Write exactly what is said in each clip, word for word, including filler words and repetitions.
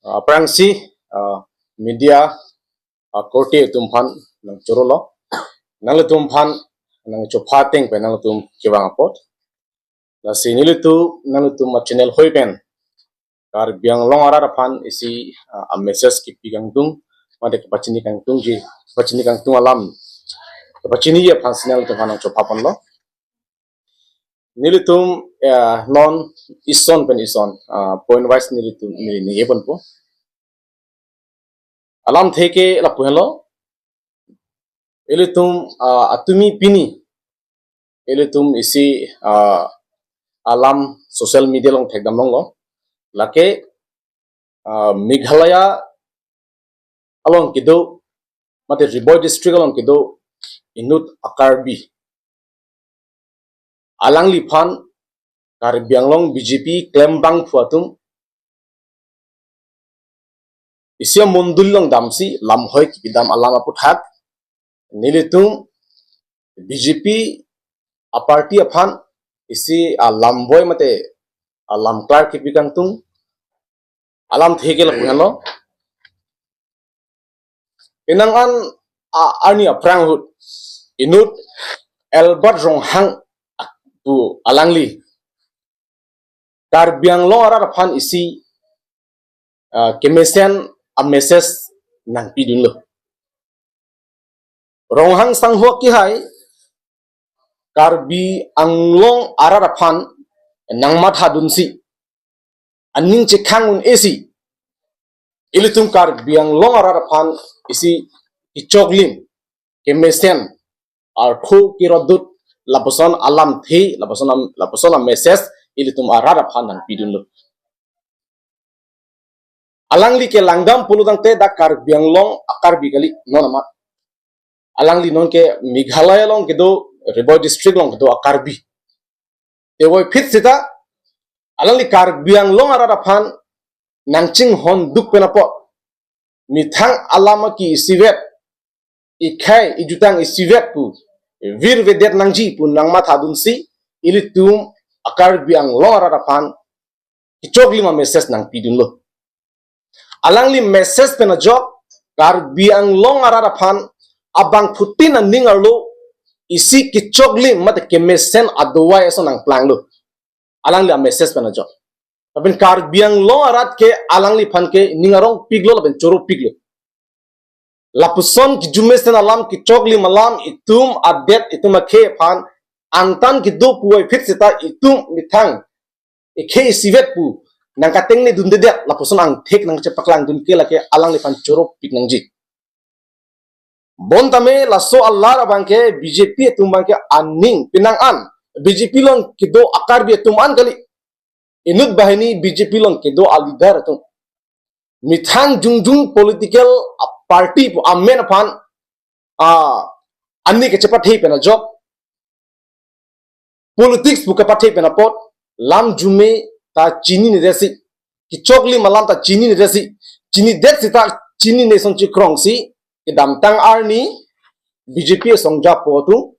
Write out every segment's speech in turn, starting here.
Aphrangsi, ah, media, ah, korte atum aphan nangchorolo. Nanglitum aphan nangchopha ateng pen nanglitum kevang apot. Lasi nelitum, nanglitum a-channel hoi pen Karbi Anglong arat aphan isi, ah, a-message kipi kangtung, mate kepachini kangtungji, kepachini kangtung alam, kepachini aphansi nanglitum aphan nangchopha ponlo. Nelitum, eh, non ison pen ison, ah, point wise nelitum neli ningje ponpo. Alamthe ke lapu henlo. Ilitum, ah, atumi pini ilitum isi, ah, alam social media along thekdam longlo. Lake, ah, Meghalaya along kedo, mate Ri Bhoi district along kedo inut a-Karbi, alangliphan Karbi Anglong B J P klembangphu atum isi amondoli along damsi lamhoi kipidam alam aputhak nelitum B J P a-party aphan isi alam boi mate alam klar kipi kangtung. Alamthe ke lapu henlo. Penang an, a, arni aphrang ahut inut Albert Ronghang pu alangli Karbi Anglong arat aphan isi, ah, kemesen a-message nangpidunlo. Ronghang sangho akehai Karbi Anglong arat aphan nangmathadunsi, aning chekhang un-esi, ilitum Karbi Anglong arat aphan isi kechoklim, kemesen, artho kerodut, lapuson alamthe, lapuson am-, lapuson a-message ilitum arat aphan nangpidunlo. Alangli ke langdam pulotangte dak Karbi Anglong a-Karbi kali, non amat. Alangli nonke Meghalaya along kedo, Ri Bhoi district along kedo a-Karbi. Tevoiphit seta, alangli Karbi Anglong arat aphan nangchinghonduk pen apot, methang alam aki isivet, ikhai ijutang isivet pu virvedet nangji pu nangmathadunsi, ilitum a-Karbi Anglong arat aphan kechoklim a-message nangpidunlo. Alangli message pen ajok Karbi Anglong arat aphan abangphutin aning arlo isi kechoklim mate kemesen adovai ason nangplanglo. Alangli a-message pen ajok. Lapen Karbi Anglong arat ke alangliphan ke ning arongpiklo lapen choropiklo. Lapuson kejumesen alam, kechoklim alam, itum adet, itum akhei aphan angtan kedo puvoiphit seta itum methang ikhei isivet pu nangkatengnedundedet, lapuson angthek nangchepaklangdun ke lake alangliphan choropik nangji. Bonta me laso alar abangke B J P atum abangke aning penang an, B J P along kedo a-Karbi atum an kali, inut banghini B J P along kedo a-leader atum methang jongjong political party pu amen aphan, ah, ani kachepathe pen ajok, politics pu kapathe pen apot lam arjume ta chininedetsi, kechoklim alam ta chininedetsi, chinidet seta chinine asonsi krongsi kedamtang arni B J P asong japo atum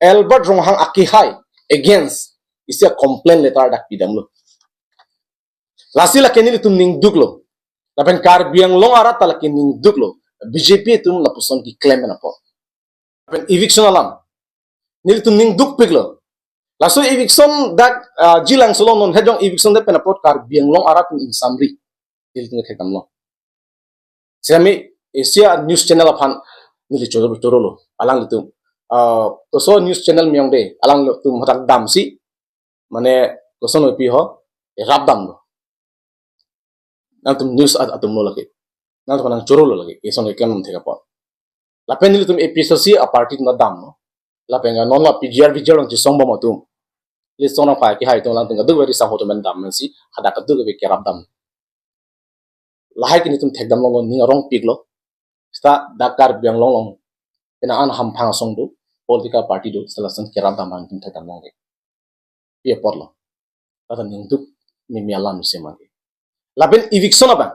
Albert Ronghang akehai against isi a-complaint letter dak pidamlo. Lasi lake nelitum ningduklo. Lapen Karbi Anglong arat ta lake ningduklo. B J P atum lapuson keklem pen apot. Lapen eviction alam nelitum ningdukpiklo. Laso eviction dak, ah, jilang solong non hejong eviction det pen apot Karbi Anglong arat atum ingsamri. Nelitum thekdamlo. Sitame Asia news channel aphan neli choro, chorolo. Alanglitum, ah, koso news channel miyong de, alanglitum hadak damsi, mane koson pi ho, eh, rap damlo. Nangtum news at-, atumlo lake. Nangtum nangchorolo lake. Ison ke klem thek apot. Lapen nelitum A P H L C a-party atum damlo. Lapen non la P G R, V G R along chesong bom atum, lisong nangpai kehai atum, alangtum kadokave sangho atum damsi, hadak kadokave kerap dam. Lahai ke nelitum thekdam longlo, ning arongpiklo. Seta dak Karbi Anglong along penang an hamphang asong do, political party do, seta lason kerap dam nelitum thekdam longlo. Pi apotlo. Lata ningduk mimi alam isi mangke. Lapen eviction abang.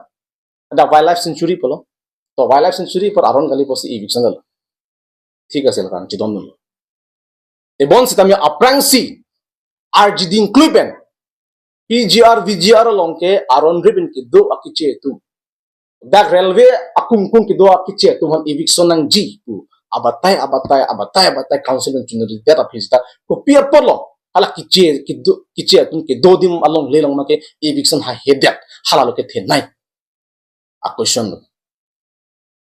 Dak wildlife sanctuary pulo. To wildlife sanctuary apor aron kali pusi eviction dalo. Thik ase, lakan chidondunlo. Tebon sitame aphrangsi arjiding kluipen P G R, V G R along ke aron ripen kedo akeche atum, dak railway akungkung kedo akeche atum aphan eviction nangji pu abatai abatai abatai abatai council nang chunri det aphi sita kopi apotlo hala keche kedo, keche atum kedo adim alongle along ma ke eviction hahedet, hala lo kethenei a-question lo.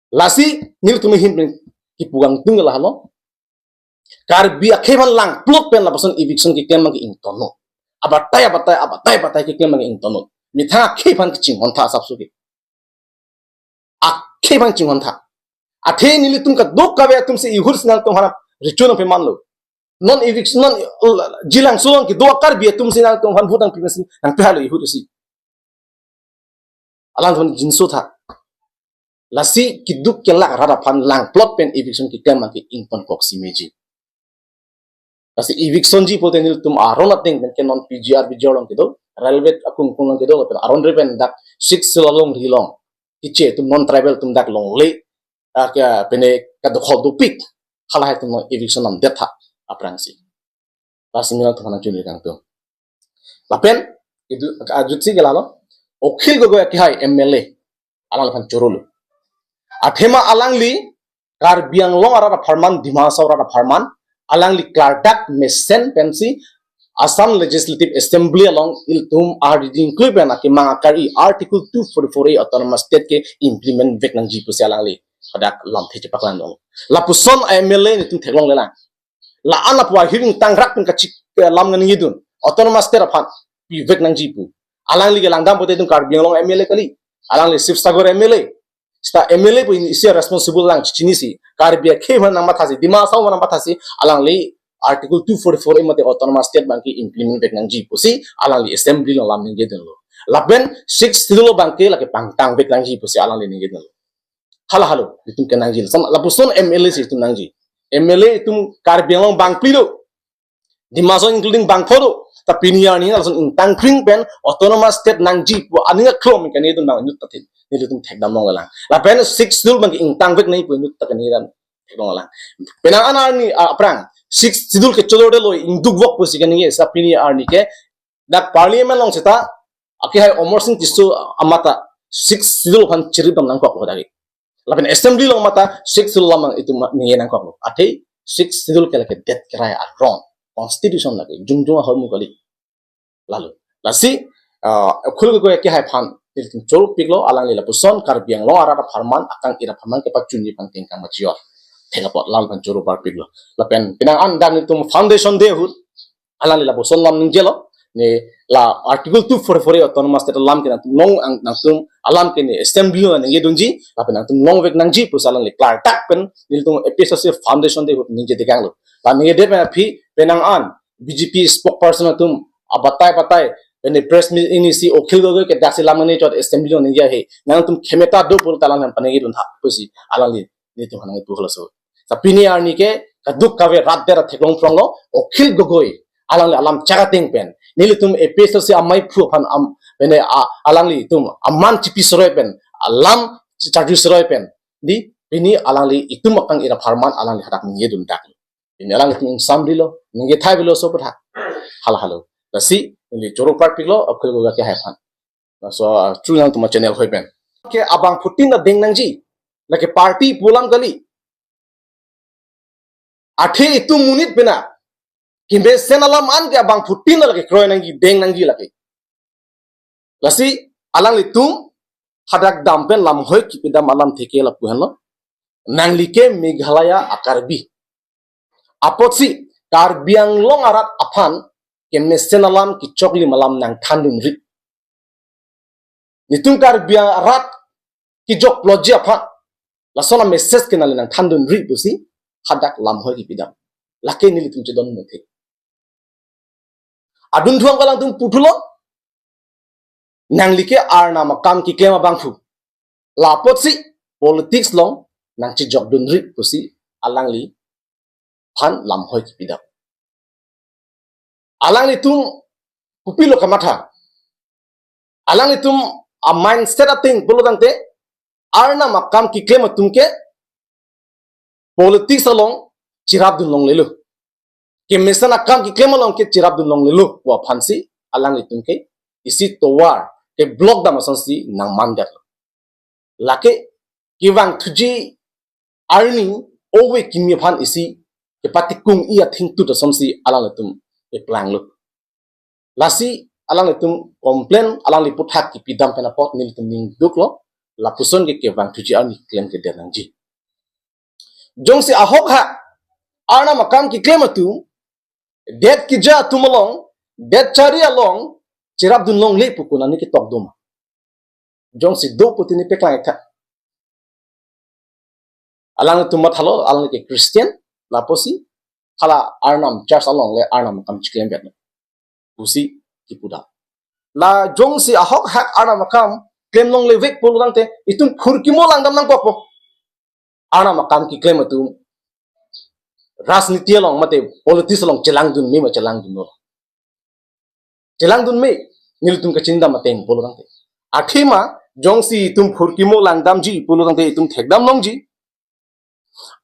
Lasi nelitum ahin pen kipu kangtung ke lahelo. Karbi akhei aphan langplot pen lapuson eviction keklem abang ke ingtonnon. Abatai abatai abatai abatai keklem abang ke ingtonnon. Methang akhei aphan kachinghon tha asapso ke. Akhei aphan chinghon tha. Athe nelitum kadokave atum si ihur si nangtum aphan recho nangpemanlo. Non eviction, non, uh, Jilangso along kedo a-Karbi atum si nangtum aphan vote nangpi mesen nangpehalo ihur si. Alangtum jinso tha. Lasi keduk kelak rat aphan langplot pen eviction keklem abang ke ingtonkok si meji. Lasi eviction ji pulote nelitum aron ateng pen ke non P G R, V G R along kedo, railway akungkung along kedo, lapen aron ripen dak Sixth Schedule alongri along keche atum, non-tribal atum dak longle, ah, ke pine kadokhol dopik, halahei atum along eviction namdet tha aphrangsi. Lasi nelitum aphan chunri kangtung. Lapen itum ajutsi ke lahelo, Akhil Gogoi akehai M L A, alang aphan chorolo. Athema alangli Karbi Anglong arat apharman, Dima Hasao arat apharman, alangli klardak mesen pensi Assam Legislative Assembly along ilitum ahardiding klui pen akemang akari Article two forty-four A Autonomous State ke implement vek nangji pusi alangli hadak lamthe chepaklang dong. Lapuson M L A nelitum theklonglelang. La-an lapu ahir ingtangrak pen kachik, eh, lam nangji dun. Autonomous State aphan pivek nangji pu. Alangli ke langdam pote itum Karbi Anglong M L A kali. Alangli Sibsagar M L A. Seta M L A pu isi responsible lang chinisi. Karbi akhei aphan nangmathasi, Dima Hasao aphan nangmathasi, alangli Article two forty-four A mate Autonomous State abang ke implement vek nangji pusi alangli Assembly along lam ningje dunlo. Lapen Sixth Schedule abang ke lake pangtang vek nangji pusi alangli ningje dunlo. Hala halo, itum kenangji. Sam-, lapuson M L A si itum nangji. M L A itum Karbi Anglong bangphli do. Dima Hasao including bangpho do. Ta pini arni lason ingtangkring pen Autonomous State nangji pu aning aklong kani itum bang inut tatin. Nelitum thekdam longlelang. Lapen Sixth Schedule abang ingtang vek nangji pu inut ta kani dan theklonglelang. Penang an arni, ah, aphrang Sixth Schedule ke chodor delo, ingduk vok pusi kani ke, sa pini arni ke dak Parliament along seta akehai Amarsing Tisso amat ta Sixth Schedule aphan chirip dam nangkoklo dagi. Lapen Assembly along amat ta Sixth Schedule alam itum ningje nangkoklo. Athe Sixth Schedule ke lake det kerai aron, Constitution lake, jongjong ahormu kali. Lalo. Lasi, ah, Akhil Gogoi akehai aphan nelitum choropiklo, alangli lapuson Karbi Anglong arat apharman, akang-ir apharman kepachunji aphan kengkang machior. Thek apot alang aphan choro parpiklo. Lapen penang an dak nelitum Foundation Day ahut alangli lapuson lam ningjelo. Ne la Article two forty-four A Autonomous State alam ke nangtum long ang, nangtum alam ke ne Assembly along ningje dunji, lapen nangtum longvek nangji pusi alangli klardak pen nelitum A P H L C Foundation Day ahut ningje dekanglo. La ningjedet pen aphi penang an B J P spokesperson atum abatai batai, pen press meet inisi Akhil Gogoi ke daksi lam ne chot Assembly along ningje he. Nangtum khemeta do pulote alang aphan ningje dun tha pusi alangli nelitum aphan nangpulo so. Ta pini arni ke kadokave rat der theklong phronglo, Akhil Gogoi alangli alam chakateng pen nelitum A P H L C amaiphu aphan am, pene a, alanglitum aman chipi seroi pen, alam charju seroi pen, di pini alangli itum akang-ir apharman alangli hadak ningje dundak. Pini alanglitum ingsamrilo, ningje thai bilo so pu tha. Hala halo. Lasi neli choro parpiklo Akhil Gogoi akehai aphan. Laso, ah, chu nangtum a-channel hoi pen. Ke abangphutin ta deng nangji. Lake party pu alam kali. Athe itum monit pena kemesen alam an ke abangphutin lake kroi nangji, deng nangji lake. Lasi alanglitum hadak dam pen lamhoi kipidam alamthe ke lapu henlo. Nangli ke Meghalaya a-Karbi. Apotsi Karbi Anglong arat aphan kemesen alam, kechoklim alam nangthandunri. Netum Karbi arat kejok plotji aphan lason a-message ke nangli nangthandunri pusi hadak lamhoi kipidam. Lake nelitum chedon muthe. Adun thuang ko alangtum puthulo. Nangli ke Arnam akam keklem abangphu. Lapotsi politics along nangchejokdunri pusi alangliphan lamhoi kipidam. Alanglitum kopilo kamatha? Alanglitum a-mindset ateng pulo tangte, Arnam akam keklem atum ke politics along cherapdun longlelo. Kemesen akam keklem along ke cherapdun longlelo pu aphansi alanglitum ke isi tovar ke block dam asonsi nangmandet. Lake kevang thuji arni ove kimi aphan isi kepatikung i athengtut asonsi alanglitum keplanglo. Lasi alanglitum complain, alangli aputhak kipidam pen apot nelitum ningduklo, lapuson ke kevang thuji arni klem kedet nangji. Jongsi ahok ha Arnam akam keklem atum, det keja atum along, det chari along cherapdun longle pu konat ni ketok doma? Jongsi do pu tini peklang tha. Alangtum mathalo, alang ke Christian, lapusi hala Arnam church along le Arnam akam chiklem bet pusi kipu dam. La jongsi ahok hak Arnam akam klem longle vek pulo tangte, itum phurkimo langdam nangkokpo. Arnam akam keklem atum rajniti along mate politics along chelangdun me ma chelangdunlo? Chelangdun me, nelitum kachinidam ateng pulo tangte. Athema jongsi itum phurkimo langdamji pulo tangte itum thekdam longji.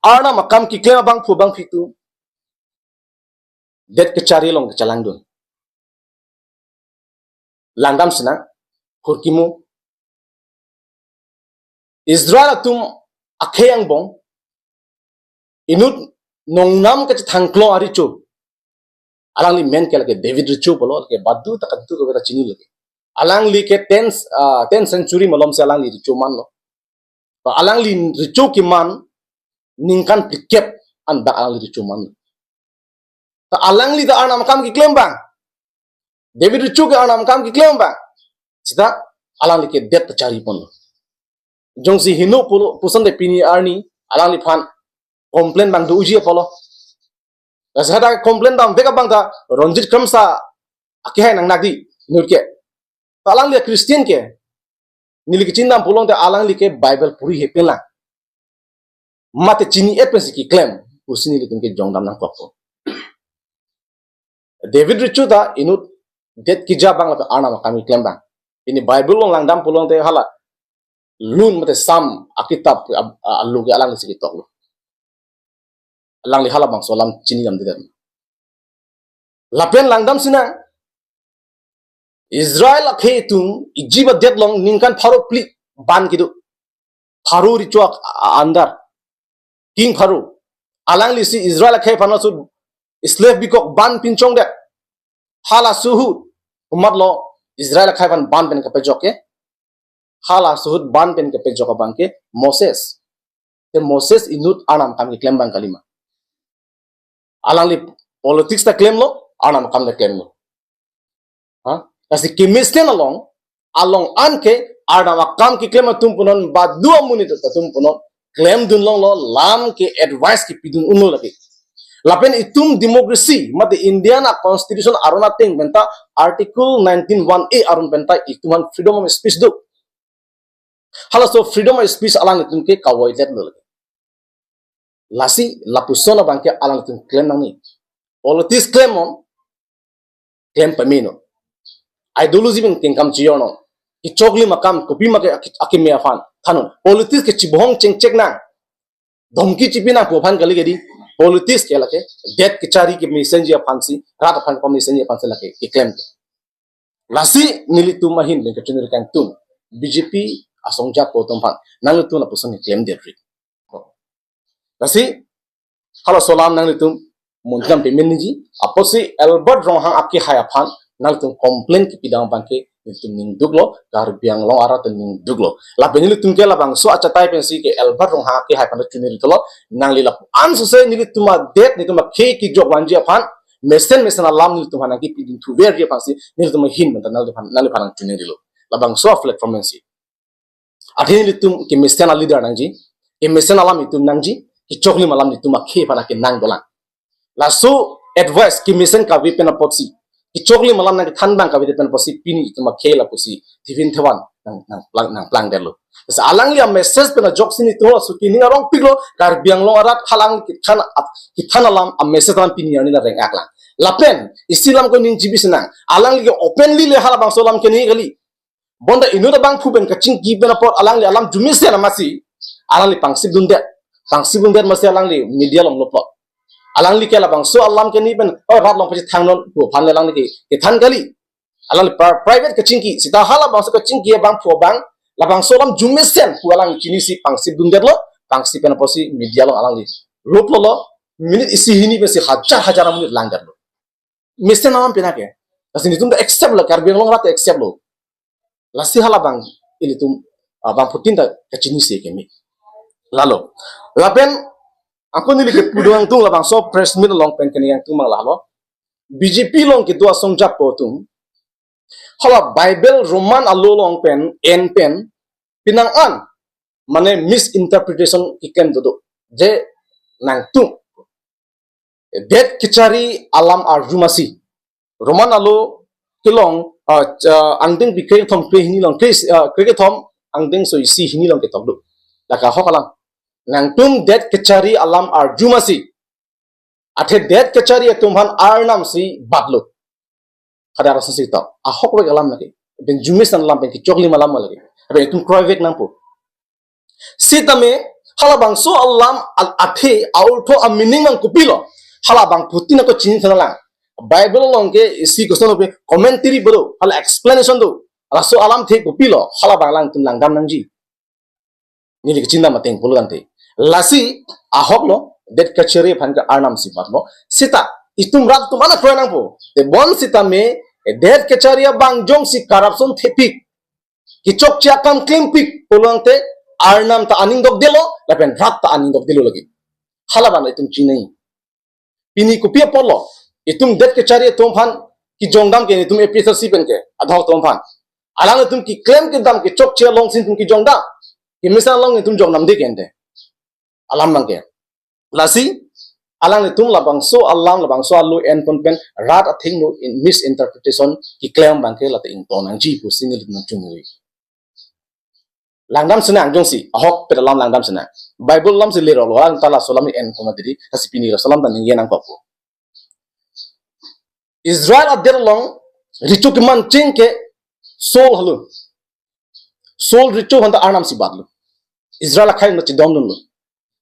Arnam akam keklem abangphu abangphi atum det kechari along kachelangdun. Langdam sinang, phurkimo. Israel atum akhei angbong inut nongnam kachethangklong arecho. Alangli men ke lake David Recho pulo, lake badu ta kadu kave ta chini lake. Alangli ke tenth, ah, tenth century malomsi alangli recho manlo. Ba alangli recho keman ningkan phlikep an ba alangli recho manlo. Ta alangli ta Arnam akam keklem abang. David Recho ke Arnam akam keklem abang. Seta alangli ke det ta chari ponlo. Jongsi heno pulo puson te pini arni alangliphan complain abang do uji apotlo. Lasi hadak complain dam vek abang ta Ranjit Kramsa akehai nangnak di inut ke. Ta alangli Christian ke, neli kachinidam pulo tangte alangli ke Bible puri hepenlang mate chini-et pensi keklem pusi nelitum ke jongdam nangkokpo. David Recho ta inut det keja abang lapen Arnam akam keklem abang. Pini Bible along langdam pulo tangte hala Lun mate Sam akitap a-, a-, alo ke alanglisi ketoklo. Alangli halabangso alam chinidamdedet. Lapen langdam sinang, Israel akhei atum Egypt adet along ningkan pharo phli ban kedo. Pharo recho a-, a-, under. King Pharo. Alanglisi Israel akhei aphan laso slave bikok ban pinchongdet. Halaso ahut, komatlo Israel akhei aphan ban pen kapejok ke? Halaso ahut ban pen kapejok abang ke Moses. Te Moses inut Arnam akam keklem abang kalima? Alangli politics ta klemlo, Arnam akam ta klemlo. Ha? Lasi kemesen along, along an ke Arnam akam keklem atum punon, badu amonit atum punon klemdun longlo, lam ke advice kepidun unlo lake. Lapen itum democracy, mate Indian a-constitution aron ateng penta Article nineteen one A aron penta itum aphan freedom of speech do. Halaso freedom of speech alanglitum ke kavoidetlo lake. Lasi lapuson abang ke alanglitum klem nangne. Politics klem non, klem pame non. Ideology pen kengkam chijor non. Kechoklim akam, kopima ke aki-, akeme aphan than non. Politics ke chibohong chengchek nang, dhomki chipi nang pu aphan kali ke di. Politics ke lake det kechari kemesenji aphansi, rat aphan kemesenji aphansi lake keklem ke. Lasi nelitum ahin pen kachiniri kangtung, B J P asong japo atum aphan nanglitum lapuson keklemdet ri. Lasi halaso alam nanglitum munjam pemenji, apotsi Albert Ronghang akehai aphan nanglitum complain kepidam abang ke nelitum ningduklo, Karbi Anglong arat ningduklo. Lapen nelitum ke labangso achatai pensi ke Albert Ronghang akehai aphan chiniri tolo, nangli lapu-an sose nelitum adet, nelitum akhei kejok vanji aphan mesen mesen alam nelitum aphan nangkepidun thuverji aphansi nelitum ahin penta nangliphan, nangliphan nangchiningrilo. Labangso platform pensi. Athe nelitum kemesen a-leader nangji, kemesen alam itum nangji, kechoklim alam itum akhei aphan akenang dolang. Laso advice kemesen kave pen apotsi, kechoklim alam nangkethan abang kave pen apotsi pini itum akhei lapusi tiffin thevan nang, nangplang, nangplangdetlo. Lasi alangli a-message pen ajoksi nelitum laso ke ning arongpiklo, Karbi Anglong arat halangli kethan, kethan alam a-message alam pini arni ta reng-aklang. Lapen isi alam ko ningjebi sinang, alangli ke openly le halabangso alam keni kali. Bonta inut abangphu pen kachingki pen apot alangli alam arjumesen amatsi, alangli pangsipdundet. Pangsipdundet amatsi alangli media along loplot. Alangli ke labangso alam keni pen, oh, rat along pachethang non pu aphan le alangli ke, kethan kali. Alangli pri- private kachingki, seta halabangso kachingki abangphu abang, labangso alam arjumesen pu alang chinisi pangsip dundetlo, pangsip pen apotsi media along alangli lop lolo, minute isi hini pensi hajar hajar minute langdetlo. Mesen alam penang ke. Lasi nelitum ta accept lo, Karbi Anglong rat ta accept lo. Lasi halabang ilitum, ah, bangphutin ta kachinisi keme. Lalo. Lapen, ako neli kepu do-ang tung labangso press meet along pen keningje-ang tung mang lalo. B J P along kedo asong japo atum. Hala Bible Roman alo along pen, en pen, penang an, mane misinterpretation keklem dodo. Je nangtum det kachari alam arjumasi. Roman alo kelong, ah, ah, angdengpi krekethom krehini along, kre, ah, krekethom angdengso isi hini along ketok do. Lake ahok alam. Nangtum det kachari alam arjumasi. Athe det kachari atum aphan Arnam si batlo. Kada rasa si tok. Ahok vek alam lake. Pen arjumesen alam pen kechoklim alam lake. Abe itum kroivek nangpo. Sitame, halabangso alam al athe, a-ortho, a-meaning nang kopilo. Halabangphutin ako chini thanlang. Bible along ke isi koson ope commentary bodo, hala explanation do. Laso alamthe kopilo, halabang alangtum langdam nangji. Neli kachinidam ateng pulo tangte. Lasi, ahok lo, det kachari aphan ke Arnam si batlo. Seta, itum rat atum ana kroi nangpo. Tebon sitame, det kachari abang jongsi corruption thepik, kechokche akam klempik pulo tangte, Arnam ta aning dokdetlo, lapen rat ta aning dokdetlo lake. Halabang itum chinine. Pini kopi apotlo, itum det kachari atum aphan kejongdam ke, itum A P H L C pen ke, adhok atum aphan. Alanglitum keklem kedam kechokche alongsi itum kejongdam. Kemesen along itum jongdamde ke ante. Alam nang ke. Lasi, alanglitum labangso alam, labangso alo enpon pen, rat athengno in misinterpretation keklem abang ke lata ingtong nangji pusi nelitum nangchunri. Langdam sinang jongsi, ahokpet alam langdam sinang. Bible alam si lerok lo, alang ta laso alam en koma diri, lasi pini laso alam ta ningje nangkokpo. Israel adet along, recho keman cheng ke Saul helo. Saul recho aphan ta Arnam si batlo. Israel akhei na chedondunlo.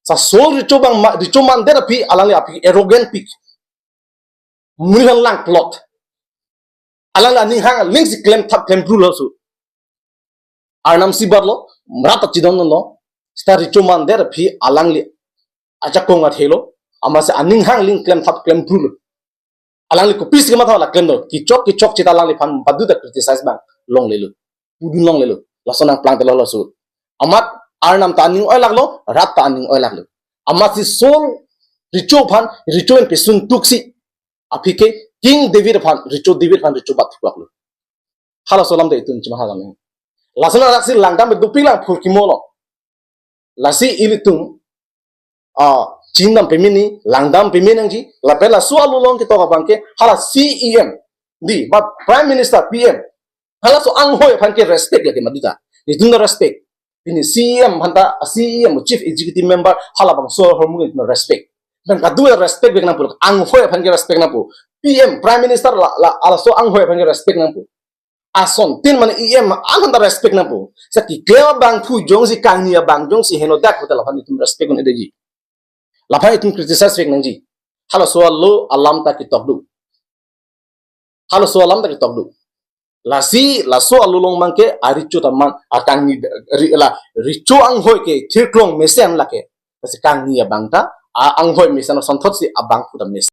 Sa Saul recho abang ma, recho mandet aphi, alangli aphi arrogant pik. Monit aphan langplot. Alangli aning hang aling si klemthap klempru laso. Arnam si batlo, rat ta chedondunlo, seta recho mandet aphi alangli ajakong athelo, amatsi aning hang aling klemthap klempru lo. Alangli kopisi kematha la klemlo, kechok kechokche ta alangliphan badu ta criticize abang longlelo. Pudun longlelo. Laso nangplang telo laso. Amat Arnam ta aning oilaklo, rat ta aning oilaklo. Amatsi Saul recho aphan, recho en pesun tuksi. Aphi ke King David aphan, recho David aphan recho bat thuaklo. Halaso alam ta itum chima halam. Laso nang raksi langdam dopik lang phurkimo lo. Lasi ilitum, ah, chinidam pemeni, langdam pemeni nangji, lapen laso alo along ketok abang ke, hala C E M, dei, ba Prime Minister P M. Halaso anghoi aphan ke respect lake maduta. Nelitum ta respect. Pini C E M aphan ta, C E M, Chief Executive Member, halabangso ahormu nelitum respect. Dan kadua respect vek nangpo, anghoi aphan ke respect nangpo. P M, Prime Minister la, la, laso anghoi aphan ke respect nangpo. Asontin mane E M aphan ta respect nangpo. Seta keklem abangphu jongsi kangni abang jongsi henodak hotel aphan itum respect un-edetji. Laphan itum criticize vek nangji. Halaso alo alam ta ketok do. Halaso alam ta ketok do. Lasi, laso alo along abang ke arecho ta man, akangni ri-, la, recho anghoi ke thirklong mesen lake. Lasi kangni abang ta, a anghoi mesen asonthotsi abangphu ta mesen.